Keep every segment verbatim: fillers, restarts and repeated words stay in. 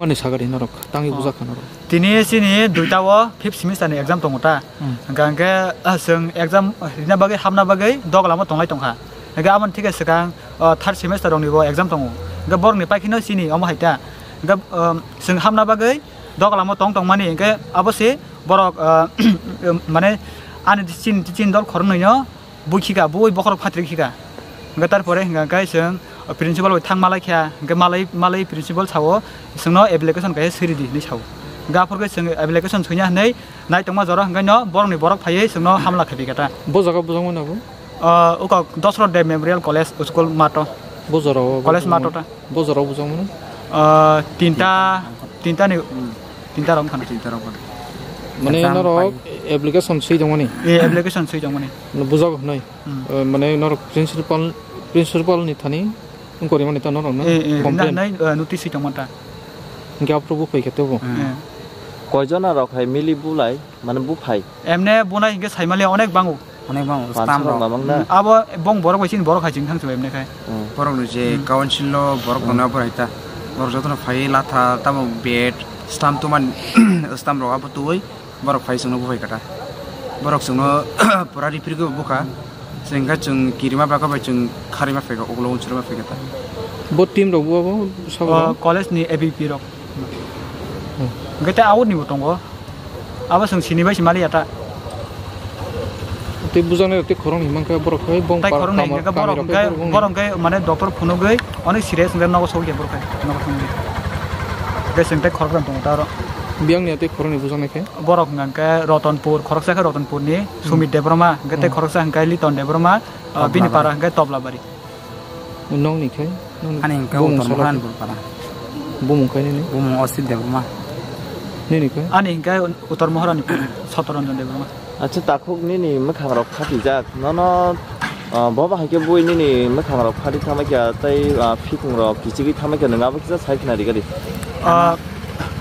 Ani sagari norok, tangwi Oh. bujak kha norok. Tini chini duita o fifth semester ni exam tongo ta. Hmm. Hingkha hingkhe, ah, chwng exam rina bagwi, hamna bagwi doglamo tonglai tongkha. Hingkhe aboni thike swkang, ah, third semester rokni bo exam tongo. Hingkhe borokni paikhino chini omo hai ta. Hingkhe, um, chwng hamna bagwi doglamo tong tongmani hingkhe abo se borok, ah, mane ani chini, chini dol khoroknwino bui khika, bui bokhorok phatri khika. Hingke tarpore hingka khe chwng principal bai thang malai kha, hingke malai, malai principal sao, "Chwngno application kaisa swi ridi," hinui sao. Hingke aphuru khe chwng application swina hinui naitongma jora hingke no borokni borok phaiwi chwngno hamla khaiphi kha ta. Bo jaga bujak mano bo? Ah, uko Dosrot Deb Memorial College School mato. Bo jora o bo College bujak mato mano? Ta. Bo jora o bujak mano? Ah, tinta, tinta ni, tinta rok wngkha na. Tinta rok wngkha. Mane exam norok pai- application swi tongmani? Eh, application swi tongmani. No bujak hinui? Hmm. Eh, mane norok principal, principal ni thani wngkori mani ta norok no Eh, eh, complain? Na, na, eh, notice swi tongma ta. Hingke aphuru bo phai khe tebo? Hmm. Eh. Koijona rok hai mili bulai, mane buphai? Emne bunai hingke saimali onek bango. Onek bango, Pansa stam rok rok. Mamang na? Abo bong borok bai chini borok hai chini thang emne khai. Hmm. Borok no je Hmm. council lo borok Hmm. tongna borok hai ta. Borok jotono phai latha tamo bed, stam tuman, stam rok abo tui. Borok phai chwngno buphai kha ta. Borok chwngno pura ripri khe bukha. Chwng khe chwng kirima bwkha bai chwng kharima phaikha, ulo unsuri ma phaikha ta. Bo team rok bo abo sabo O rok? College ni A B P rok. Hmm. Hwnkhe tei out ni bo tongo. Abo chwng sini bai se mali ya ta. Tei bujaknai rok tei khoroknwi mankha borok hai bong Tai par khoroknwi kama-, hwnkhe kami borok rok hwnkhe, tei borok hwnkhe mane doctor phunugwi onek serious hwnkhe nogo sogwi ya borok hai, nogo thangwi. Hwnkhe chwng tei khoroknwi tongo ta oro. Biyang ni tei khoroknwi bujaknai khe? Borok hwnkha khe Rotonpur, khoroksa khe Rotonpur ni Hmm. Sumit Debbarma, hwnkhe tei Hmm. khoroksa hwnkha khe Liton Debbarma, ah, bini Toblabari. Para hwnkha khe Toblabari. Nokni khe? Nokni Ani hwnkha khe bumung Uttor salo Moharani khe? Bor para. Bumung khe nini? Bumung Osit Debbarma. Nini khe? Ani hwnkha khe Uttor Moharani Sotoranjan Debbarma. Acha, takhuk nini mwkhang rok phatijak. Nono, ah, bo bahai khe bui nini mwkhang rok phati thamai kha tei, ah, phikung rok kichigwi thamai kha, nwng abo kisa sai khna rigadi. Ah,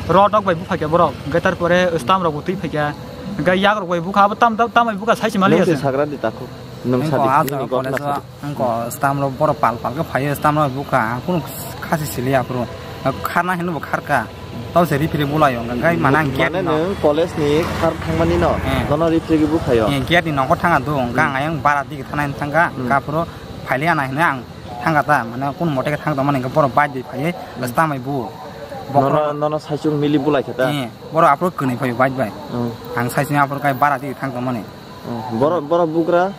rod rok bai buphai kha borok, hwnkhe tarpore stam rok bo twi phai kha, hwnkhe yak rok bai bukha, abo tam, tam, tam bai bukha sai se mali Nwng se asa. Sagra di takhuk. Nwng Nwng sadi, ko ah nini jaga gotna college o sadi. Ang ko stam rok borok pal pal khe phaio, stam rok bukha, ang kunu khasi sili aphuru. Kharna hinwi bo kharka. Tau se ripri bulaio, hwnkha khe mana ang gate Mane no. Nwng college ni khar thangmani no? Eh. Nono ripri khe bukhaio? Eh, gate ni nokho thanga do, hwnkha Hmm. ang ayang bara dige thana hin thangka, Hmm. hwnkha aphuru phaili ana hinwi ang thangka ta, mane kunu mote khe thang tongmani hwnkha borok bike bai phaiwi, Hmm. stamai bu. Nono, Bokhorok nono saichung mili bulai khe ta? Eh, borok aphuru kwnwi phaio bike bai. Hmm. Ang saichung aphuru kai bara dige thang tongmani. Oh, borok, borok bugra?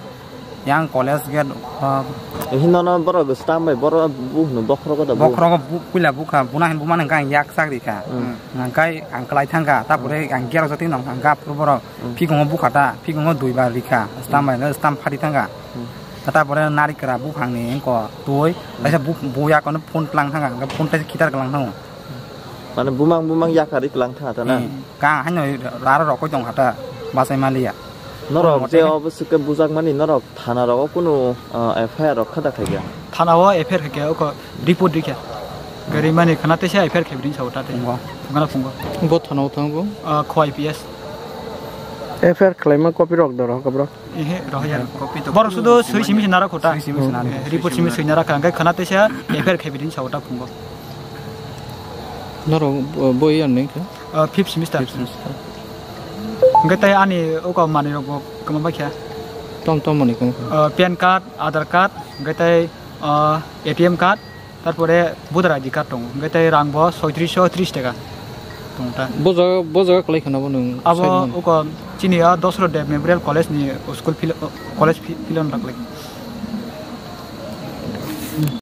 Yang college gate, uh, Hino no borok stam bai, borok bu hino bokhorogo da bu. Bokhorogo bu-, puila bukha, buna hin bumani hwnkha ang yak chak rikha. Hmm. Hwnkhe ang kwlai thangkha, tapore Hmm. ang gate rok jotoi nong thangkha, aphuru borok Hmm. phikungo bukha ta, phikungo duibar rikha, stam bai no stam phari thangkha. Hmm. Tapore narikra buphangni wngko twi, Hmm. kaisa bu-, buya kono phone tlang thangkha, hwnkhe phone tai khitar klang thango. Mane bumang bumang yakari klang thangkha ta na? Hmm. Kang haino raro rokoi tong kha ta, bachai maliya. Norok Mote je obo swkhe bujakmani norok thana rogo kunu, ah, F I R rok kha da khaikha? Thana o F I R khaikha, oko report rikha. Gari mani khana teisa F I R khaibini sao ta tei. Phungo. Phungana phungo. Bo thana o thango? Ah, kho I P S. F I R khlaima copy rok doro hokha bro? Ehe, rohya. Copy to Borok sudo swi simi sinara khota. Swi simi sinara. Eh, report simi sinara kha, hwnkhe khana teisa F I R khaibini sao ta phungo. Norok bo, bo year ni khe? Ah, fifth semester. Fifth semester. Hwnkhe tei ani uko manwi rok bo kwma bai kha. Tom tom manwi kwma kha. Ah, pan card, Aadhaar card, hwnkhe tei, ah, A T M card, tarpore voter I D card tongo. Hwnkhe tei rang bo soitrisho tris taka tongo ta. Bo jaga, bo jaga kwlai khana bo nwng Abo side man. Uko chini a Dosrot Deb Memorial College ni school fil-, college fi-, field rok lai.